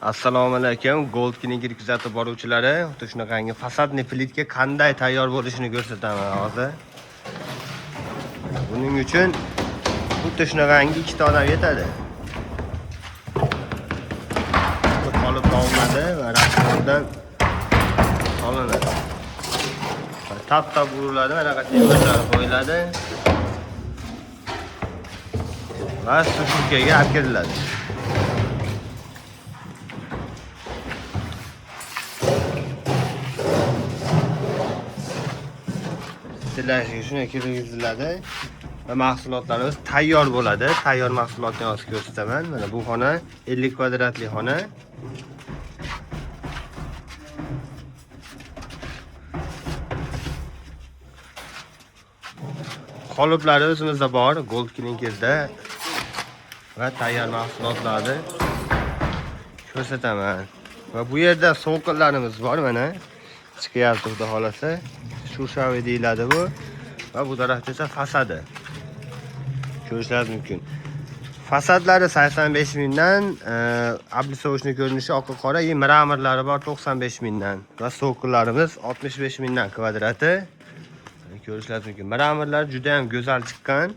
Assalomu alaykum, Gold Clinic kuzatib boruvchilari. Xuddi shunaqangi fasadli plitka qanday tayyor bo'lishini ko'rsataman hozir. Buning uchun xuddi shunaqangi ikkita odam yetadi. Qolib olinadi va rastvordan solinadi. Tap-tap uriladi, mana temirlar qo'yiladi. Va sushilkaga olib kelinadi. Stillashiga shunday kirgiziladi va mahsulotlarimiz tayyor bo'ladi. Tayyor mahsulotni hozir ko'rsataman. Mana bu xona 50 kvadratli xona. Qoliplari o'zimizda bor, Gold Clinker'da va tayyor mahsulotlarni ko'rsataman. Va bu yerda so'qillarimiz bor mana. Chiqyapti xudo xolasa. Shushavi deyiladi bu. Va bu tarafda esa fasadi. Ko'rishlaringiz mumkin. Fasadlari 85 mingdan, облицовочный ko'rinishi oq qora, и mramorlari bor 95 mingdan va so'qillarimiz 65 mingdan kvadrati. Ko'rishlaringiz mumkin. Mramorlar juda ham go'zal chiqqan.